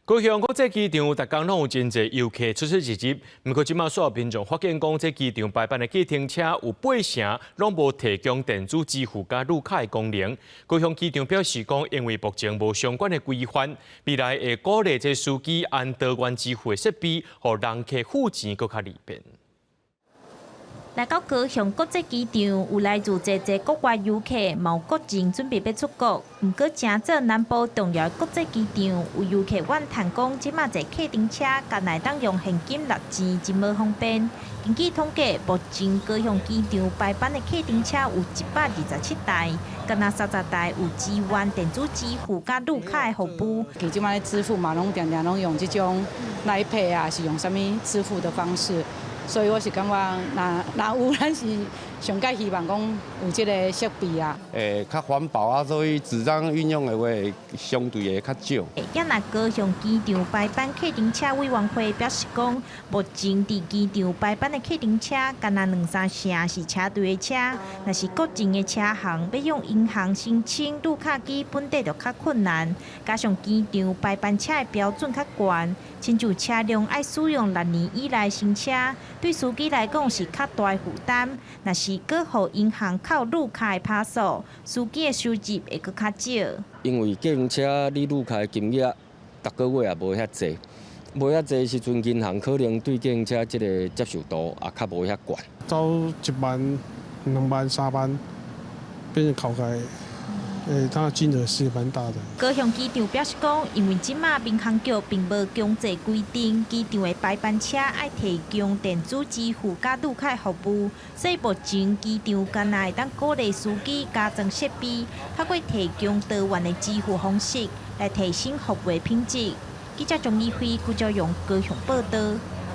高雄國際機場，逐工攏有真濟遊客出出入入。毋過，這馬煞有民眾發現講，這機場排班的計程車有八成攏無提供電子支付佮綠卡的功能。高雄機場表示講，因為目前無相關的規範，未來會鼓勵這司機按多元支付的設備，予人客付錢閣較利便。來到高雄國際機場，有來自濟濟國外遊客，嘛有國人準備欲出國。毋過，誠做南部重要的國際機場，有遊客怨嘆講，這馬坐計程車，干焦會當用現金摞錢，真無方便。根據統計，目前高雄機場排班的計程車有127台，干焦30台有支援電子支付佮綠卡的服務。其實這馬支付嘛，攏定定攏用這種 LINE Pay 啊，是用啥物支付的方式。所以我是感覺，若若有，咱是上蓋希望講有這個設備啊。會較環保啊，所以紙張運用的話，相對會較少。也若高雄機場排班計程車委員會表示講，目前佇機場排班的計程車，干焦兩三成是車隊的車，若是個人的車行欲用銀行申請綠卡機，本底就較困難。加上機場排班車的標準較懸，親像車輛愛使用6年以內新車，對司機來講是較大的負擔。若是閣予銀行扣綠卡的趴數，司機的收入會閣較少。因為計程車你綠卡的金額，逐個月也無遐濟，無遐濟時陣，銀行可能對計程車這個接受度也較無遐懸。走1萬、2萬、3萬，變成扣開。欸，它的金額是蠻大的。高雄機場表示講，因為這馬民航局並無強制規定機場的排班車愛提供電子支付佮綠卡服務，所以目前機場干焦會當鼓勵司機加裝設備，透過提供多元的支付方式來提升服務品質。記者鍾義輝、顧昭勇高雄報導。